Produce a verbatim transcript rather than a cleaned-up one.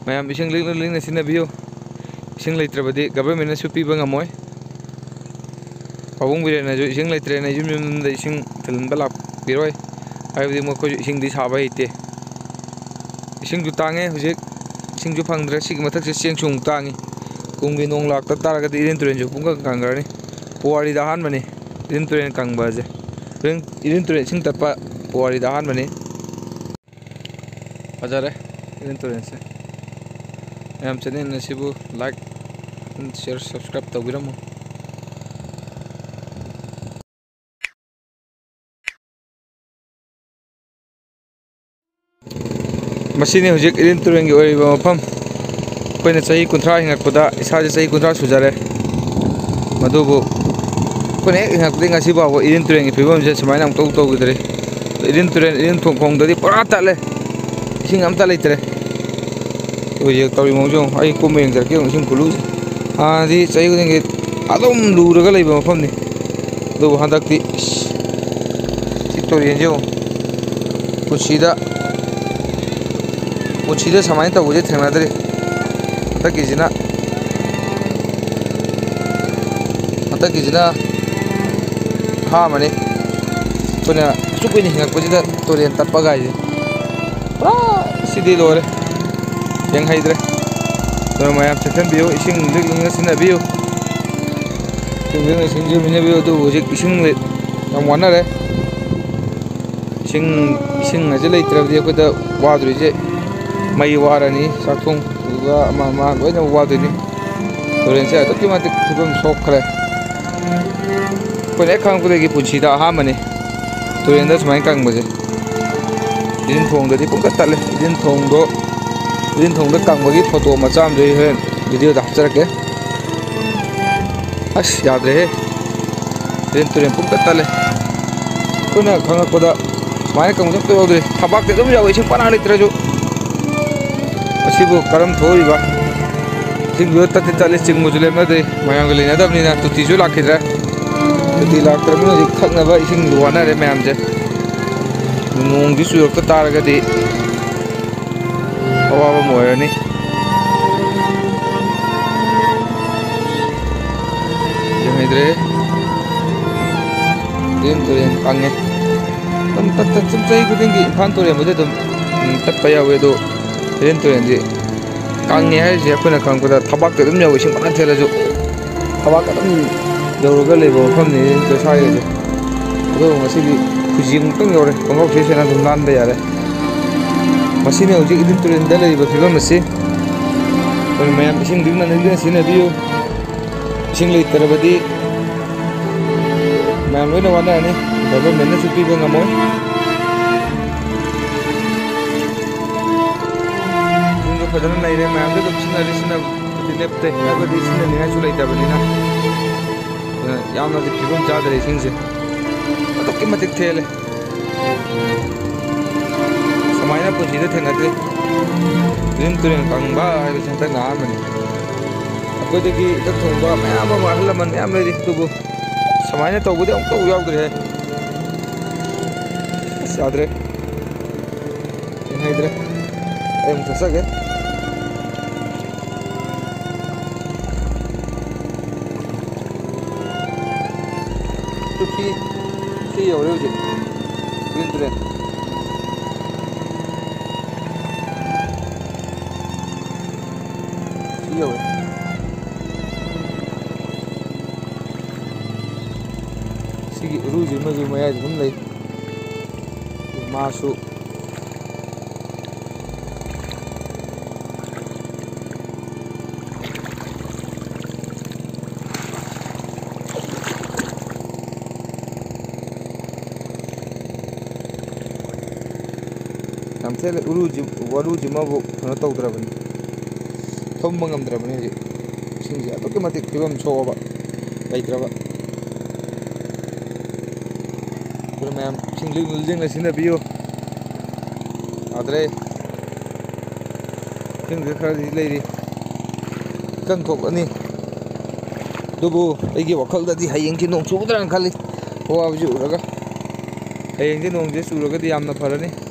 ꯃꯌꯥꯝ ꯏꯁꯤꯡ ꯂꯤꯛꯅ ꯂꯤꯛꯅ ꯁꯤꯖꯤꯟꯅꯕꯤꯌꯨ꯫ ꯏꯁꯤꯡ ꯂꯩꯇ꯭ꯔꯕꯗꯤ ꯒꯚꯔꯟꯃꯦꯟꯅꯁꯨ ꯄꯤꯕ ꯉꯝꯃꯣꯏ꯫ ꯄꯥꯕꯨꯡ ꯕꯤꯔꯦꯟꯅꯁꯨ ꯏꯁꯤꯡ ꯂꯩꯇ꯭ꯔꯦꯅ ꯌꯨꯝ ꯌꯨꯝꯗ ꯏꯁꯤꯡ ꯊꯤꯜꯍꯟꯕ ꯂꯥꯛꯄꯤꯔꯣꯏ꯫ ꯍꯥꯏꯕꯗꯤ ꯃꯈꯣꯏꯁꯨ ꯏꯁꯤꯡꯗꯤ ꯁꯥꯕ ꯍꯩꯇꯦ꯫ ꯏꯁꯤꯡꯁꯨ ꯇꯥꯡꯉꯦ ꯍꯧꯖꯤꯛ, ꯏꯁꯤꯡꯁꯨ ꯐꯪꯗ꯭ꯔꯦ꯫ ꯁꯤꯒꯤ ꯃꯊꯛꯁꯤꯗ ꯆꯦꯡꯁꯨ ꯑꯃꯨꯛ ꯇꯥꯡꯉꯤ꯫ ꯀꯨꯝꯒꯤ ꯅꯣꯡ ꯂꯥꯛꯇ ꯇꯥꯔꯒꯗꯤ ꯏꯔꯤꯜ ꯇꯨꯔꯦꯜꯁꯨ ꯄꯨꯡꯀꯪ ꯀꯪꯈ꯭ꯔꯅꯤ꯫ ꯄꯨꯋꯥꯔꯤꯗ ꯑꯍꯥꯟꯕꯅꯤ ꯏꯔꯤꯜ ꯇꯨꯔꯦꯜ ꯀꯪꯕ ꯑꯁꯦ꯫ ꯏꯔꯤꯜ, ꯏꯔꯤꯜ ꯇꯨꯔꯦꯜ ꯏꯁꯤꯡ ꯇꯠꯄ ꯄꯨꯋꯥꯔꯤꯗ ꯑꯍꯥꯟꯕꯅꯤ꯫ ꯐꯖꯔꯦ ꯏꯔꯤꯜ ꯇꯨꯔꯦꯜꯁꯦ꯫ ꯃꯌꯥꯝ ꯆꯦꯅꯦꯜ ꯑꯁꯤꯕꯨ like, share, subscribe ꯇꯧꯕꯤꯔꯝꯃꯨ꯫ ꯃꯁꯤꯅꯤ ꯍꯧꯖꯤꯛ ꯏꯔꯤꯜ ꯇꯨꯔꯦꯜꯒꯤ ꯑꯣꯏꯔꯤꯕ ꯃꯐꯝ꯫ ꯑꯩꯈꯣꯏꯅ ꯆꯍꯤ ꯀꯨꯟꯊ꯭ꯔꯥ ꯍꯤꯡꯉꯛꯄꯗ, ꯏꯁꯥꯁꯦ ꯆꯍꯤ ꯀꯨꯟꯊ꯭ꯔꯥ ꯁꯨꯖꯔꯦ꯫ ꯃꯗꯨꯕꯨ ꯑꯩꯈꯣꯏꯅ ꯍꯦꯛ ꯍꯤꯡꯉꯛꯄꯗꯒꯤ ꯉꯁꯤ ꯐꯥꯎꯕ ꯏꯔꯤꯜ ꯇꯨꯔꯦꯜꯒꯤ ꯐꯤꯕꯝꯁꯦ ꯁꯨꯃꯥꯏꯅ ꯑꯃꯨꯛꯇ ꯇꯧꯈꯤꯗ꯭ꯔꯤ꯫ ꯏꯔꯤꯜ ꯇꯨꯔꯦꯜ, ꯏꯔꯤꯜ ꯈꯣꯡ-, ꯈꯣꯡꯗꯗꯤ ꯄꯨꯔꯥ ꯇꯠꯂꯦ꯫ ꯏꯁꯤꯡ ꯑꯝꯇ ꯂꯩꯇ꯭ꯔꯦ꯫ ꯍꯧꯖꯤꯛ ꯇꯧꯔꯤ ꯃꯑꯣꯡꯁꯦ ꯌꯦꯡꯉꯨ꯫ ꯑꯩ ꯀꯨꯝꯕ ꯌꯦꯡꯖꯔꯛꯀꯦ ꯌꯦꯡꯉꯨ, ꯏꯁꯤꯡ ꯈꯨꯂꯨꯁꯦ꯫ ꯍꯥꯟꯅꯗꯤ ꯆꯍꯤ ꯈꯨꯗꯤꯡꯒꯤ ꯑꯗꯨꯝ ꯂꯨꯔꯒ ꯂꯩꯕ ꯃꯐꯝꯅꯤ꯫ ꯑꯗꯨꯕꯨ ꯍꯟꯗꯛꯇꯤ, ꯏꯁ, ꯁꯤ ꯇꯨꯔꯦꯟꯁꯦ ꯌꯦꯡꯉꯨ꯫ ꯄꯨꯟꯁꯤꯗ, ꯄꯨꯟꯁꯤꯗ ꯁꯨꯃꯥꯏꯅ ꯇꯧꯕꯁꯦ ꯊꯦꯡꯅꯗ꯭ꯔꯤ꯫ ꯍꯟꯗꯛꯀꯤꯁꯤꯅ, ꯍꯟꯗꯛꯀꯤꯁꯤꯅ ꯑꯍꯥꯟꯕꯅꯤ꯫ ꯑꯩꯈꯣꯏꯅ ꯑꯁꯨꯛ ꯀꯨꯏꯅ ꯍꯤꯡꯉꯛꯄꯁꯤꯗ ꯇꯨꯔꯦꯟ ꯇꯠꯄ ꯀꯥꯏꯁꯦ꯫ ꯄꯨꯔꯥ ꯁꯤꯗꯤ ꯂꯣꯏꯔꯦ꯫ ꯌꯦꯡꯍꯩꯗ꯭ꯔꯦ꯫ ꯑꯗꯨꯅ ꯃꯌꯥꯝ ꯆꯦꯛꯁꯤꯟꯕꯤꯌꯨ, ꯏꯁꯤꯡ ꯂꯤꯛ ꯂꯤꯛꯅ ꯁꯤꯖꯤꯟꯅꯕꯤꯌꯨ꯫ ꯏꯁꯤꯡ ꯂꯤꯛꯅ ꯁꯤꯖꯤꯟꯅꯕꯤꯌꯨ꯫ ꯑꯗꯨꯕꯨ ꯍꯧꯖꯤꯛ ꯏꯁꯤꯡ ꯌꯥꯝ ꯋꯥꯅꯔꯦ꯫ ꯏꯁꯤꯡ, ꯏꯁꯤꯡ ꯑꯁꯤ ꯂꯩꯇ꯭ꯔꯕꯗꯤ ꯑꯩꯈꯣꯏꯗ ꯋꯥꯗꯣꯔꯤꯁꯦ ꯃꯩ ꯋꯥꯔꯅꯤ, ꯆꯥꯛ ꯊꯣꯡ ꯄꯨꯕ ꯑꯃ ꯑꯃ ꯂꯣꯏꯅ ꯋꯥꯗꯣꯏꯅꯤ꯫ ꯇꯨꯔꯦꯟꯁꯦ ꯑꯗꯨꯛꯀꯤ ꯃꯇꯤꯛ ꯐꯤꯕꯝ ꯁꯣꯛꯈ꯭ꯔꯦ꯫ ꯑꯩꯈꯣꯏꯅ ꯍꯦꯛ ꯈꯪꯉꯛꯄꯗꯒꯤ ꯄꯨꯟꯁꯤꯗ ꯑꯍꯥꯟꯕꯅꯤ ꯇꯨꯔꯦꯟꯗ ꯁꯨꯃꯥꯏꯅ ꯀꯪꯕꯁꯦ꯫ ꯏꯔꯤꯟ ꯊꯣꯡꯗꯗꯤ ꯄꯨꯡꯇꯠ ꯇꯠꯂꯦ꯫ ꯏꯔꯤꯟ ꯊꯣꯡꯗꯣ, ꯏꯔꯤꯟ ꯊꯣꯡꯗ ꯀꯪꯕꯒꯤ ꯐꯣꯇꯣ ꯃꯆꯥ ꯑꯃꯁꯨ ꯑꯩ ꯍꯣꯔꯦꯟ ꯚꯤꯗꯤꯑꯣꯗ ꯍꯥꯞꯆꯔꯛꯀꯦ꯫ ꯑꯁ, ꯌꯥꯗ꯭ꯔꯦꯍꯦ꯫ ꯏꯔꯤꯟ ꯇꯨꯔꯦꯟ ꯄꯨꯡꯇꯠ ꯇꯠꯂꯦ꯫ ꯑꯩꯈꯣꯏꯅ ꯈꯪꯉꯛꯄꯗ ꯁꯨꯃꯥꯏꯅ ꯀꯪꯕꯁꯨ ꯑꯝꯇ ꯌꯥꯎꯗ꯭ꯔꯤ꯫ ꯊꯕꯥꯛꯇꯤ ꯑꯗꯨꯝ ꯌꯥꯎꯏ, ꯏꯁꯤꯡ ꯄꯅꯥ ꯂꯩꯇ꯭ꯔꯁꯨ꯫ ꯑꯁꯤꯕꯨ ꯀꯔꯝ ꯊꯣꯛꯏꯕ? ꯏꯁꯤꯡꯗꯨꯗ ꯇꯠꯇꯤ ꯇꯠꯂꯤ, ꯆꯤꯡꯕꯁꯨ ꯂꯦꯞꯅꯗꯦ, ꯃꯌꯥꯝꯒ ꯂꯩꯅꯗꯕꯅꯤꯅ꯫ ꯇꯣꯇꯤꯁꯨ ꯂꯥꯛꯈꯤꯗ꯭ꯔꯦ꯫ ꯇꯣꯇꯤ ꯂꯥꯛꯇ꯭ꯔꯕꯅꯤꯅ ꯍꯧꯖꯤꯛ ꯊꯛꯅꯕ ꯏꯁꯤꯡꯁꯨ ꯋꯥꯅꯔꯦ ꯃꯌꯥꯝꯁꯦ꯫ ꯅꯣꯡꯁꯤ ꯆꯨꯔꯛꯇ ꯇꯥꯔꯒꯗꯤ ꯑꯋꯥꯕ ꯑꯃ ꯑꯣꯏꯔꯅꯤ꯫ ꯀꯪꯉꯦ꯫ ꯑꯗꯨꯝ ꯇꯠ ꯇꯠ ꯁꯨꯝ ꯆꯍꯤ ꯈꯨꯗꯤꯡꯒꯤ ꯏꯝꯐꯥꯜ ꯇꯨꯔꯦꯜꯕꯨꯗꯤ ꯑꯗꯨꯝ, ꯎꯝ, ꯇꯠꯄ ꯌꯥꯎꯋꯤ꯫ ꯑꯗꯣ ꯏꯗꯦꯟ ꯇꯨꯔꯦꯜꯗꯤ ꯀꯪꯉꯦ ꯍꯥꯏꯔꯤꯁꯦ ꯑꯩꯈꯣꯏꯅ ꯈꯪꯕꯗ ꯊꯕꯥꯛꯇ ꯑꯗꯨꯝ ꯌꯥꯎꯋꯤ, ꯏꯁꯤꯡ ꯐꯅ ꯊꯦꯜꯂꯁꯨ꯫ ꯊꯕꯥꯛ ꯑꯗꯨꯝ ꯌꯧꯔꯒ ꯂꯩꯕ ꯃꯐꯝꯅꯤ ꯏꯗꯦꯟ ꯇꯨꯔꯦꯜ ꯁ꯭ꯋꯥꯏꯒꯤꯗꯤ꯫ ꯑꯗꯣ ꯉꯁꯤꯗꯤ ꯈꯨꯖꯤꯡꯃꯨꯛꯇꯪ ꯌꯧꯔꯦ, ꯈꯣꯡꯒ꯭ꯔꯥꯎ ꯁꯦꯠ ꯁꯦꯠꯅ ꯑꯗꯨꯝ ꯂꯥꯟꯕ ꯌꯥꯔꯦ꯫ ꯃꯁꯤꯅ ꯍꯧꯖꯤꯛ ꯏꯗꯦꯟ ꯇꯨꯔꯦꯜꯗ ꯂꯩꯔꯤꯕ ꯐꯤꯕꯝ ꯑꯁꯤ꯫ ꯑꯗꯨꯅ ꯃꯌꯥꯝ ꯏꯁꯤꯡ ꯂꯤꯛꯅ ꯂꯤꯛꯅ ꯁꯤꯖꯤꯟꯅꯕꯤꯌꯨ꯫ ꯏꯁꯤꯡ ꯂꯩꯇ꯭ꯔꯕꯗꯤ ꯃꯌꯥꯝ ꯂꯣꯏꯅ ꯋꯥꯅꯔꯅꯤ꯫ ꯒꯚꯔꯟꯃꯦꯟꯠꯅꯁꯨ ꯄꯤꯕ ꯉꯝꯃꯣꯏ꯫ ꯌꯨꯝꯗꯣ ꯐꯖꯅ ꯂꯩꯔꯦ, ꯃꯌꯥꯝꯁꯨ ꯑꯗꯨꯝ ꯁꯤꯖꯤꯟꯅꯔꯤ, ꯁꯤꯖꯤꯟꯅꯕꯗꯤ ꯂꯦꯞꯇꯦ, ꯍꯥꯏꯕꯗꯤ ꯁꯤꯖꯤꯟꯅꯅꯤꯡꯉꯥꯏꯁꯨ ꯂꯩꯇꯕꯅꯤꯅ꯫ ꯑꯗꯨꯅ ꯌꯥꯝꯅꯗꯤ ꯐꯤꯕꯝ ꯆꯥꯗ꯭ꯔꯦ ꯏꯁꯤꯡꯁꯦ, ꯑꯗꯨꯛꯀꯤ ꯃꯇꯤꯛ ꯊꯦꯜꯂꯦ꯫ ꯁꯨꯃꯥꯏꯅ ꯄꯨꯟꯁꯤꯗ ꯊꯦꯡꯅꯗ꯭ꯔꯤ꯫ ꯏꯗꯦꯟ ꯇꯨꯔꯦꯜ ꯀꯪꯕ ꯍꯥꯏꯕꯁꯤ ꯍꯟꯗꯛꯅ ꯑꯍꯥꯟꯕꯅꯤ꯫ ꯑꯩꯈꯣꯏꯗꯒꯤ ꯏꯊꯛ ꯊꯣꯡꯕ ꯃꯌꯥꯝ ꯑꯃ, ꯑꯍꯜ ꯂꯃꯟ ꯃꯌꯥꯝ ꯂꯩꯔꯤ, ꯑꯗꯨꯕꯨ ꯁꯨꯃꯥꯏꯅ ꯇꯧꯕꯗꯤ ꯑꯃꯨꯛꯇꯕꯨ ꯌꯥꯎꯗ꯭ꯔꯤꯍꯦ꯫ ꯑꯁ, ꯌꯥꯗ꯭ꯔꯦ꯫ ꯌꯦꯡꯍꯩꯗ꯭ꯔꯦ꯫ ꯑꯩ ꯑꯃꯨꯛ ꯆꯠꯆꯒꯦ꯫ ꯁꯤ, ꯁꯤ ꯌꯧꯔꯦ ꯍꯧꯖꯤꯛ꯫ ꯏꯗꯦꯟ ꯇꯨꯔꯦꯜ꯫ ꯁꯤ ꯌꯧꯔꯦ꯫ ꯁꯤꯒꯤ ꯎꯔꯨꯁꯤꯃꯁꯨ ꯃꯌꯥꯏꯗ ꯑꯗꯨꯝ ꯂꯩ꯫ ꯃꯥꯁꯨ ꯌꯥꯝ ꯊꯦꯡꯂꯦ꯫ ꯎꯔꯨꯁꯤ, ꯋꯥꯔꯨꯁꯤꯃꯕꯨ ꯀꯩꯅꯣ ꯇꯧꯗ꯭ꯔꯕꯅꯤ, ꯊꯨꯝꯕ ꯉꯝꯗ꯭ꯔꯕꯅꯤ ꯍꯧꯖꯤꯛ꯫ ꯏꯁꯤꯡꯁꯦ ꯑꯗꯨꯛꯀꯤ ꯃꯇꯤꯛ ꯐꯤꯕꯝ ꯁꯣꯛꯑꯕ, ꯂꯩꯇ꯭ꯔꯕ꯫ ꯑꯗꯨꯅ ꯃꯌꯥꯝ ꯏꯁꯤꯡ ꯂꯤꯛꯅ ꯂꯤꯛꯅ ꯁꯤꯖꯤꯟꯅꯕꯤꯌꯨ꯫ ꯌꯥꯗ꯭ꯔꯦ꯫ ꯏꯁꯤꯡꯁꯦ ꯈꯔꯗꯤ ꯂꯩꯔꯤ, ꯏꯀꯪ ꯊꯣꯛꯂꯅꯤ꯫ ꯑꯗꯨꯕꯨ ꯑꯩꯒꯤ ꯋꯥꯈꯜꯗꯗꯤ ꯍꯌꯦꯡꯁꯤ ꯅꯣꯡ ꯆꯨꯒꯗ꯭ꯔꯥꯅ ꯈꯜꯂꯤ, ꯑꯋꯥꯕꯁꯤ ꯎꯔꯒ꯫ ꯍꯌꯦꯡꯁꯦ ꯅꯣꯡꯁꯦ ꯆꯨꯔꯒꯗꯤ ꯌꯥꯝꯅ ꯐꯔꯅꯤ꯫